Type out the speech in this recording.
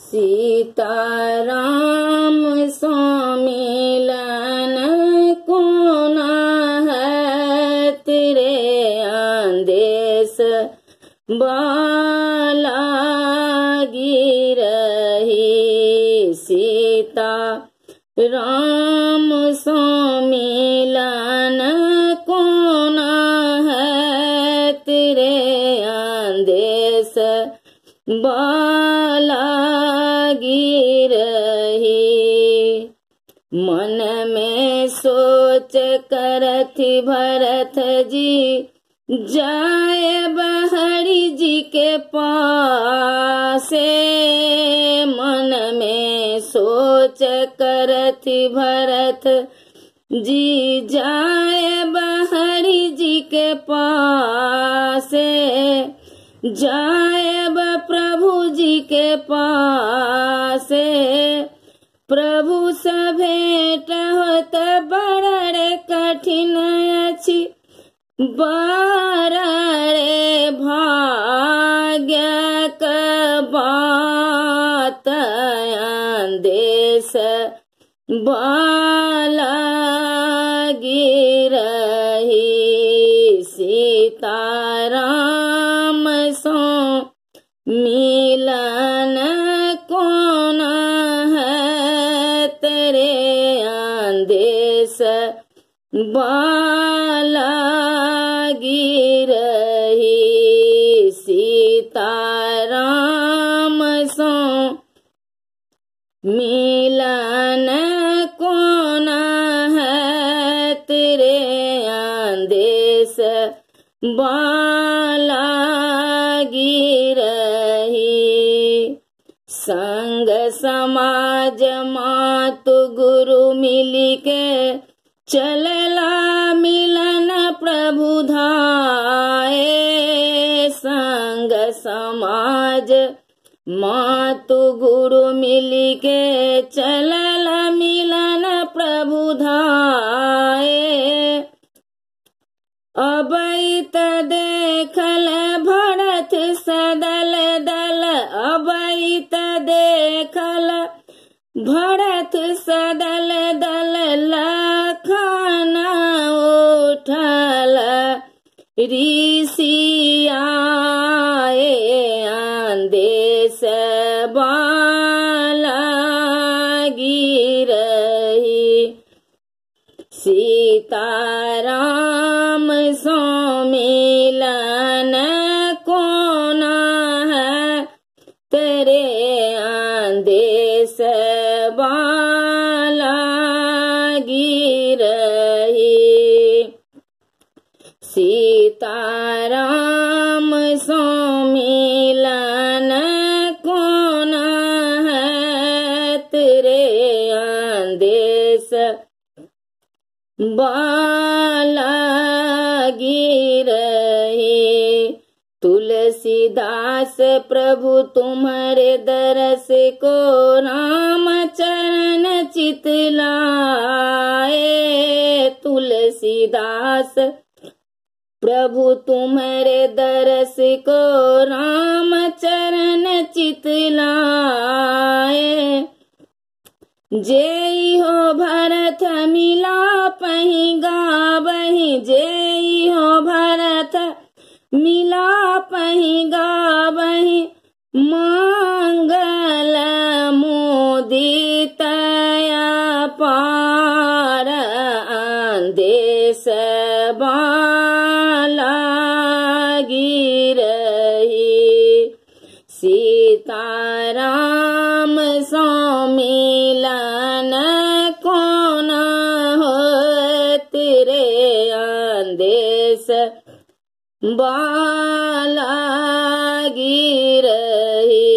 सीताराम सो मिलन कोना है तेरे आदेश बाला गिरही। सीता राम सो मिलन कोना है तेरे आदेश बाला गिरही। मन में सोच करथि भरत जी जाए बहरी जी के पासे। मन में सोच करथि भरत जी जाए बहरी जी के पासे। जाएब प्रभु जी के पासे। प्रभु से भेंट होत बड़ रे कठिन अछि बड़ रे भाग्य के बात आदेश बाला गिरही। सीताराम सो मिलन कोना है तेरे आदेश बाला गिरही। सीताराम सो मिलन कोना है तेरे आदेश बाला गिरही। संग समाज मातु गुरु मिली के चलला मिलन प्रभु धाये। संग समाज मातु गुरु मिली के चलला मिलन प्रभु धाये। अबैत देखल भरत सदल दल। अबैत देखल भरत सदल दल लखन उठल ऋषियाए आदेश बाला गिरही। सीताराम सो मिलन कोना है तेरे आदेश बाला गिरही। सीताराम सो मिलन कोना है तेरे आदेश बाला गिरही। तुलसीदास प्रभु तुम्हारे दरस को राम चरण चितलाए। तुलसीदास प्रभु तुम्हारे दरस को राम चरण चितलाए। जेई हो भरत मिला पही गाबही। जेई हो भरत मिला पही गाबही मंगल मुदित अपार आदेश बाला गिरही। सीताराम सो मिलन कोना हो तेरे आदेश बाला गिरही।